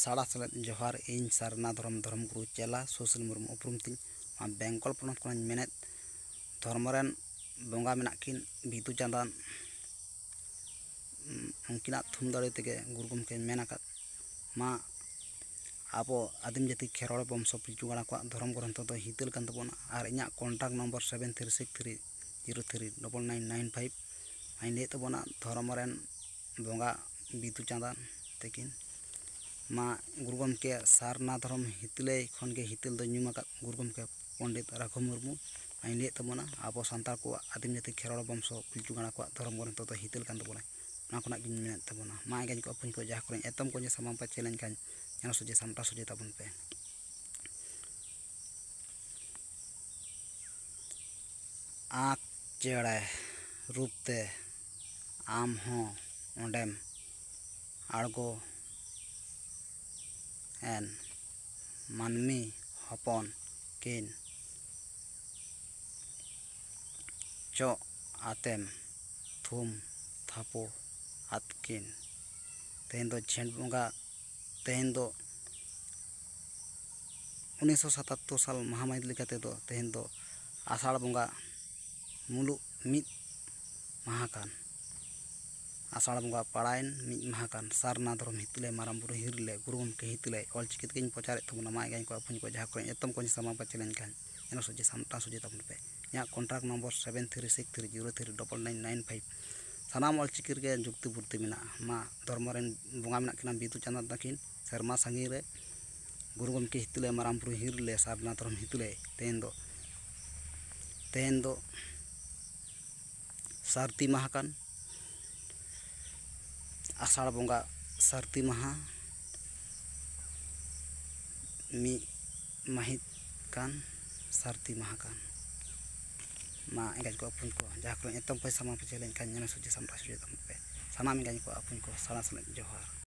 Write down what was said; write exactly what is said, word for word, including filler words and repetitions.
ᱥᱟᱲᱟ ᱥᱮᱞᱮᱫ ᱡᱚᱦᱟᱨ᱾ ᱤᱧ ᱥᱟᱨᱱᱟ ᱫᱷᱚᱨᱚᱢ, ᱫᱷᱚᱨᱚᱢ ᱜᱩᱨᱩ ᱪᱮᱞᱟ ᱥᱩᱥᱤᱞ ᱢᱩᱨᱢᱩ ᱩᱯᱨᱩᱢ ᱛᱤᱧ᱾ ᱱᱚᱣᱟ ᱵᱮᱝᱜᱚᱞ ᱯᱚᱱᱚᱛ ᱠᱷᱚᱱᱤᱧ ᱢᱮᱱᱮᱫ, ᱫᱷᱚᱨᱢᱚ ᱨᱮᱱ ᱵᱚᱸᱜᱟ ᱢᱮᱱᱟᱜ ᱠᱤᱱ ᱵᱤᱫᱩ ᱪᱟᱸᱫᱟᱱ, ᱩᱱᱠᱤᱱᱟᱜ ᱛᱷᱩᱢ ᱫᱟᱲᱮ ᱛᱮᱜᱮ ᱜᱩᱨᱩ ᱜᱚᱢᱠᱮᱭ ᱢᱮᱱ ᱟᱠᱟᱫ ᱢᱟ ᱟᱵᱚ ᱟᱹᱫᱤᱢ ᱡᱟᱹᱛᱤ ᱠᱷᱮᱨᱣᱟᱲ ᱵᱚᱝᱥᱚ ᱯᱤᱞᱪᱩ ᱜᱟᱲᱟ ᱠᱚᱣᱟᱜ ᱫᱷᱚᱨᱚᱢ ᱜᱨᱚᱱᱛᱷᱚ ᱫᱚ ᱦᱤᱛᱟᱹᱞ ᱠᱟᱱ ᱛᱟᱵᱚᱱᱟ᱾ ᱟᱨ ᱤᱧᱟᱹᱜ contact number seven three six three zero three double nine nine five᱾ ᱟᱨᱤᱧ ᱞᱟᱹᱭᱮᱫ ᱛᱟᱵᱚᱱᱟ ᱫᱷᱚᱨᱚᱢ ᱨᱮᱱ ᱵᱚᱸᱜᱟ ᱵᱤᱫᱩ ᱪᱟᱸᱫᱟᱱ ᱛᱟᱹᱠᱤᱱ ᱢᱟ ᱜᱩᱨᱩ ᱜᱚᱢᱠᱮ ᱥᱟᱨᱱᱟ ᱫᱷᱚᱨᱚᱢ ᱦᱤᱛᱟᱹᱞᱟᱹᱭ ᱠᱷᱚᱱ ᱜᱮ ᱦᱤᱛᱟᱹᱞ ᱫᱚ ᱧᱩᱢ ᱟᱠᱟᱫ ᱜᱩᱨᱩ ᱜᱚᱢᱠᱮ ᱯᱚᱱᱰᱤᱛ ᱨᱟᱹᱜᱷᱩ ᱢᱩᱨᱢᱩ᱾ ᱟᱨᱤᱧ ᱞᱟᱹᱭᱮᱫ ᱛᱟᱵᱚᱱᱟ ᱟᱵᱚ ᱥᱟᱱᱛᱟᱲ ᱠᱚᱣᱟᱜ ᱟᱹᱫᱤᱢ ᱡᱟᱹᱛᱤ ᱠᱷᱮᱨᱣᱟᱲ ᱵᱚᱝᱥᱚ ᱯᱤᱞᱪᱩ ᱜᱟᱲᱟ ᱠᱚᱣᱟᱜ ᱫᱷᱚᱨᱚᱢ ᱜᱨᱚᱱᱛᱷᱚ ᱫᱚ ᱦᱤᱛᱟᱹᱞ ᱠᱟᱱ ᱛᱟᱵᱚᱱᱟ᱾ ᱚᱱᱟ ᱠᱷᱚᱱᱟᱜ ᱜᱤᱧ ᱢᱮᱱᱮᱫ ᱛᱟᱵᱚᱱᱟ ᱢᱟ ᱮᱸᱜᱟᱧ ᱠᱚ ᱟᱹᱯᱩᱧ ᱠᱚ ᱡᱟᱦᱟᱸ ᱠᱚᱨᱮᱧ ᱮᱛᱚᱢ ᱠᱚ ᱡᱮ ᱥᱟᱢᱟᱝ ᱯᱟᱪᱮ ᱞᱮᱱᱠᱷᱟᱱ ᱧᱮᱞ ᱥᱚᱡᱷᱮ ᱥᱟᱢᱴᱟᱣ ᱥᱚᱡᱷᱮ ᱛᱟᱵᱚᱱ ᱯᱮ᱾ ᱟᱸᱠ ᱪᱮᱬᱮ ᱨᱩᱯ ᱛᱮ ᱟᱢ ᱦᱚᱸ ᱚᱸᱰᱮᱢ ᱟᱬᱜᱚ ᱮᱱ᱾ ᱢᱟᱹᱱᱢᱤ ᱦᱚᱯᱚᱱ ᱠᱤᱱ ᱪᱚᱜ ᱟᱛᱮᱢ ᱛᱷᱩᱢ ᱛᱷᱟᱯᱚ ᱟᱫ ᱠᱤᱱ᱾ ᱛᱮᱦᱮᱧ ᱫᱚ ᱡᱷᱮᱸᱴ ᱵᱚᱸᱜᱟ, ᱛᱮᱦᱮᱧ ᱫᱚ ᱩᱱᱤᱥᱥᱚ ᱥᱟᱛᱟᱛᱛᱳᱨ ᱥᱟᱞ ᱢᱟᱦᱟ ᱢᱟᱹᱦᱤᱛ ᱞᱮᱠᱟ ᱛᱮᱫᱚ ᱛᱮᱦᱮᱧ ᱫᱚ ᱟᱥᱟᱲ ᱵᱚᱸᱜᱟ ᱢᱩᱞᱩᱜ ᱢᱤᱫ ᱢᱟᱦᱟ ᱠᱟᱱ, ᱟᱥᱟᱲ ᱵᱚᱸᱜᱟ ᱯᱟᱲᱟᱣᱮᱱ ᱢᱤᱫ ᱢᱟᱦᱟ ᱠᱟᱱ ᱥᱟᱨᱱᱟ ᱫᱷᱚᱨᱚᱢ ᱦᱤᱛᱟᱹᱞᱟᱹᱭ ᱢᱟᱨᱟᱝ ᱵᱩᱨᱩ ᱦᱤᱨᱞᱟᱹ ᱜᱩᱨᱩ ᱜᱚᱢᱠᱮ ᱦᱤᱛᱟᱹᱞᱟᱹᱭ ᱚᱞᱪᱤᱠᱤ ᱛᱮᱜᱮᱧ ᱯᱨᱚᱪᱟᱨᱮᱫ ᱛᱟᱵᱚᱱᱟ᱾ ᱢᱟ ᱮᱸᱜᱟᱧ ᱠᱚ ᱟᱹᱯᱩᱧ ᱠᱚ ᱡᱟᱦᱟᱸ ᱠᱚᱨᱮ ᱮᱛᱚᱢ ᱠᱚᱧ ᱥᱟᱢᱟᱝ ᱯᱟᱪᱮ ᱞᱮᱱᱠᱷᱟᱱ ᱧᱮᱞ ᱥᱚᱡᱷᱮ ᱥᱟᱢᱴᱟᱣ ᱥᱚᱡᱷᱮ ᱛᱟᱵᱚᱱ ᱯᱮ᱾ ᱤᱧᱟᱹᱜ contact number seven three six three zero three double nine nine five᱾ ᱥᱟᱱᱟᱢ ᱚᱞᱪᱤᱠᱤ ᱨᱮᱜᱮ ᱡᱩᱠᱛᱤ ᱵᱩᱨᱛᱤ ᱢᱮᱱᱟᱜᱼᱟ᱾ ᱢᱟ ᱫᱷᱚᱨᱢᱚ ᱨᱮᱱ ᱵᱚᱸᱜᱟ ᱢᱮᱱᱟᱜ ᱠᱤᱱᱟ ᱵᱤᱫᱩ ᱪᱟᱸᱫᱟᱱ ᱛᱟᱹᱠᱤᱱ, ᱥᱮᱨᱢᱟ ᱥᱟᱺᱜᱤᱧ ᱨᱮ ᱜᱩᱨᱩ ᱜᱚᱢᱠᱮ ᱦᱤᱛᱟᱹᱞᱟᱹᱭ ᱢᱟᱨᱟᱝ ᱵᱩᱨᱩ ᱦᱤᱨᱞᱟᱹ ᱥᱟᱨᱱᱟ ᱫᱷᱚᱨᱚᱢ ᱦᱤᱛᱟᱹᱞᱟᱹᱭ᱾ ᱛᱮᱦᱮᱧ ᱫᱚ, ᱛᱮᱦᱮᱧ ᱫᱚ ᱥᱟᱹᱨᱫᱤ ᱢᱟᱦᱟ ᱠᱟᱱ, ᱟᱥᱟᱲ ᱵᱚᱸᱜᱟ ᱥᱟᱹᱨᱫᱤ ᱢᱟᱦᱟ, ᱢᱤᱫ ᱢᱟᱹᱦᱤᱛ ᱠᱟᱱ, ᱥᱟᱹᱨᱫᱤ ᱢᱟᱦᱟ ᱠᱟᱱ᱾ ᱢᱟ ᱮᱸᱜᱟᱡ ᱠᱚ ᱟᱹᱯᱩᱧ ᱠᱚ ᱡᱟᱦᱟᱸ ᱠᱚᱨᱮ ᱮᱛᱚᱢ ᱯᱚᱭᱥᱟ ᱢᱟ ᱯᱟᱪᱮ ᱞᱮᱱᱠᱷᱟᱱ ᱧᱮᱞ ᱥᱚᱡᱷᱮ ᱥᱟᱢᱴᱟᱣ ᱥᱚᱡᱷᱮ ᱛᱟᱵᱚᱱ ᱯᱮ᱾ ᱥᱟᱱᱟᱢ ᱮᱸᱜᱟᱡ ᱠᱚ ᱟᱹᱯᱩᱧ ᱠᱚ ᱥᱟᱲᱟ ᱥᱮᱞᱮᱫ ᱡᱚᱦᱟᱨ᱾